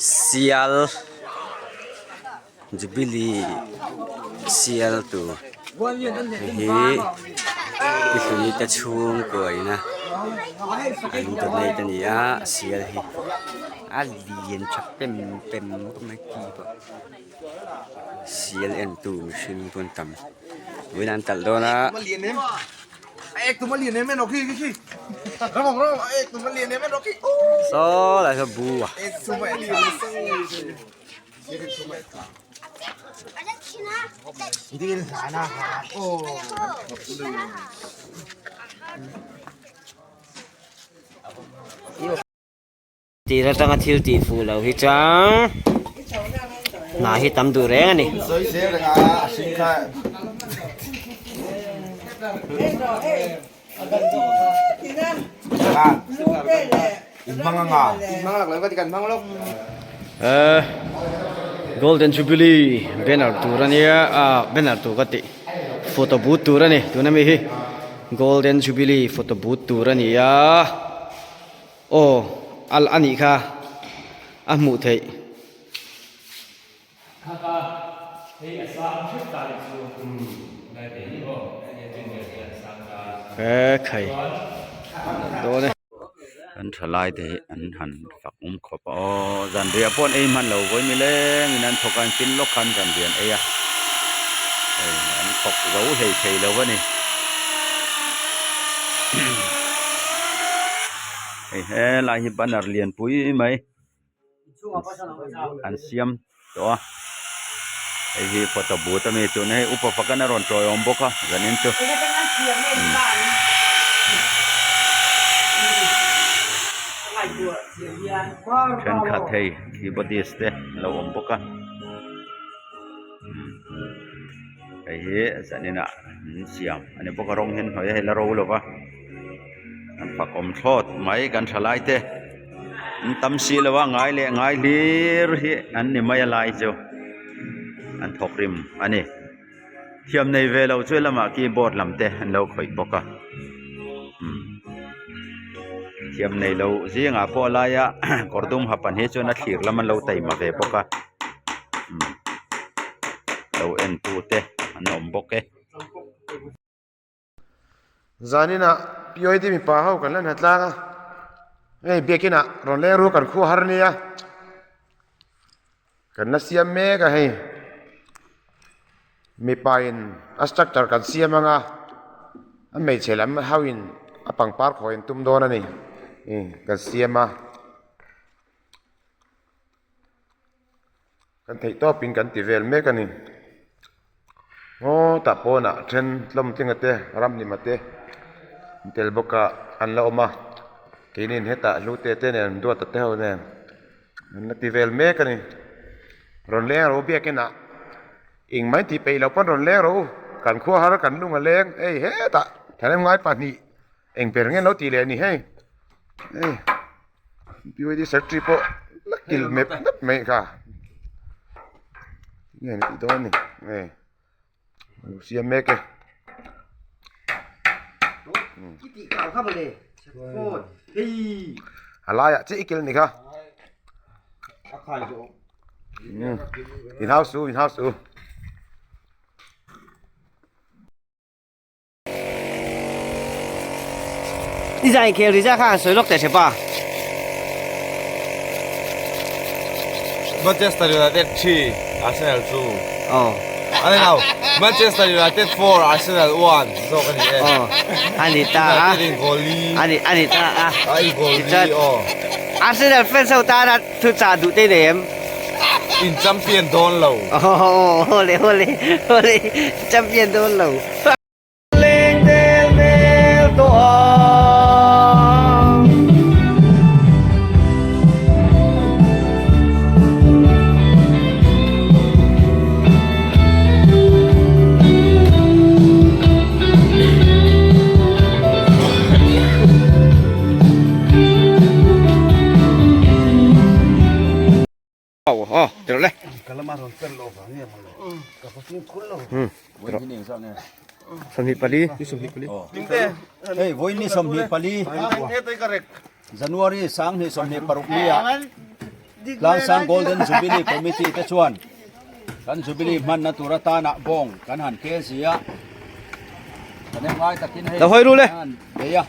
Sial Jubilee sial tur hei hi pi hlui te chhungkua ina an donate a ni a sial hi a lian tha pem pem khawp mai ki pawh sial en tu mihring pawh an tam vawiin an talh dawn a. Saw lai saw bu a. Tir atanga thil tih fuh loh hi chuan hna hi tam duh reng a ni. Golden Jubilee banner tur a nia ah banner tur ka tih photo booth tur a ni tuna mi hi Golden Jubilee photo booth tur a ni a. Aw al a nih kha a hmuh theih. He khai dawn e. An tha lai te hi an han fak awm khawp a aw zanriah pawh an ei hman lo vawi nileng in an thawk a an pin lawk khan zanriah an ei a hei an thawk zo hlei thei lo a ni. Hei helai hi banner lian pui mai an siam tawh a hei hi photo booth ami tuna hei upa pakhat a rawn tawiawm bawk a zanin chu thenkhat hei keyboardist te an lo awm bawk a. Hei hi zaninah an siam a ni bawk a rawng hian hnuai a hei la ro lo va an fak awm thlawt mai kan thalai te an tam si lo a ngai leh ngai hlir hi an ni mai a lai chu an thawk rim a ni thiam nei ve lo chu lamah keyboard lam te an lo khawih bawk a umm thiam nei lo zingah pawh a laia kawr dum ha pahnih chuan a thlir lam an lo taima ve bawk a. Lo en tu te an awm bawk e. Zaninah PYD mipa ho kan la hna tlang a, hei biakinah rawn leng ru kan khuh har nia, kan la siam mek a hei, mipa in a structure kan siam anga a hmeichhe lam ho in a pangpar khawi an tum dawn a ni, kan siam a. Kan theih tawpin kan ti vel mek a ni. Ngaw tah pawnah then tlawm tlinga te ramhnima te an tel bawk a an la awm a keinin hetah hlute te nen duata te ho nen an la ti vel mek a ni. Rawn leng ro biakinah eng mai tih peih loh pawn rawn leng rawh u kan khua har kan lung a leng hei hetah thahnemngai pahnih eng ber nge an lo tih leh a ni hei hei. P Y D secretary pawh la kil mep mep mai kha nge an tih dawn ni nge a lo siam mek e a laiah chiah i kil a ni kha in house u in house u. Ni zai khel ri zia kha han sawi lawk teh hre pa. Manchester United 3, Arsenal 2. Oh. Ani lo, Manchester United 4, Arsenal 1 zawk ani e. Oh. Ani ta a. United in goal li. Ani ani ta a. Ai goal li oh. Arsenal fans ho tana thu chah duh te nei em? In champion dawn lo. Oh, ole ole ole champion dawn lo. Hei vawiin 24 January 2026 ni ah. Tlangsang Golden Jubilee Committee te chuan kan Jubilee hmanna tur atana bawng kan han kel si a, kan em ngai takin hei kan han bei a,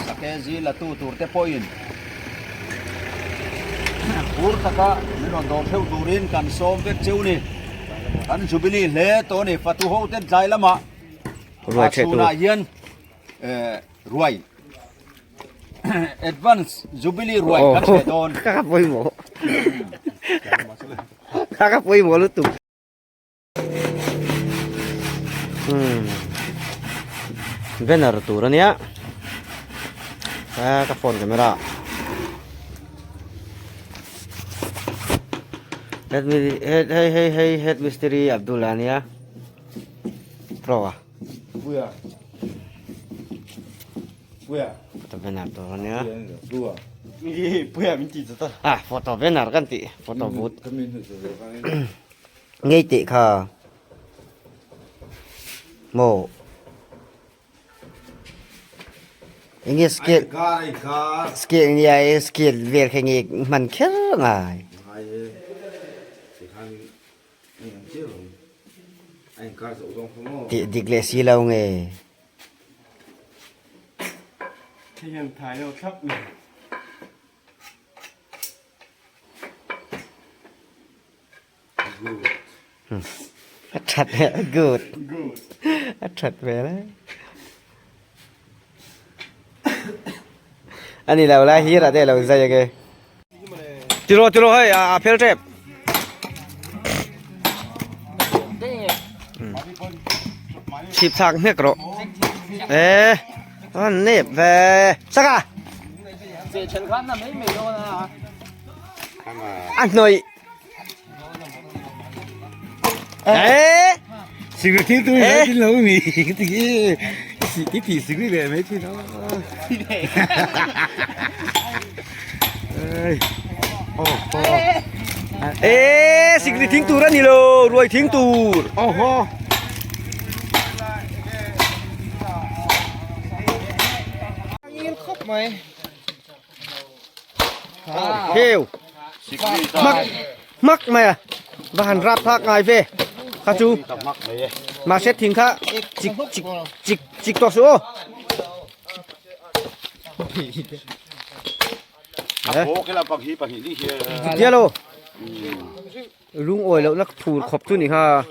Sakezi latu tur te pawhin phur taka min rawn dawr theuh turin kan sawm vek cheu ni. Kan Jubilee hle tawh a ni, fatu ho ten tlai lamah a chhunah hian ruai advance jubilee ruai kan hre dawn ka ka pawimawh ka ka pawimawh lutuk banner tur ania ka phone camera head hei hei hei head mistiri Abdul ania pro a Photo banner tur ania. Ah photo banner kan tih photo booth. Ngei tih kha maw enge scale scale nia e scale vel kha nge hman kher ngai. Tih dik leh si lo nge. A that good a that hmel e ani lo lai hi rah te lo zai ange tiro tiro hei a phel tep chhip thak hnek rawh e an nep ve saka a hnawih ê Sikri thil tu hi tin lo mi ti ki si ti ti sikri le mai thi no. Ê sikri thing tur ani lo ruai thing tur. Oho. Heu mắc mắc mày à và hẳn rap thác ngài về kha chú mà xét thính kha chích chích chích chích to số Yellow lung oi lo nak thur khop chu ni ha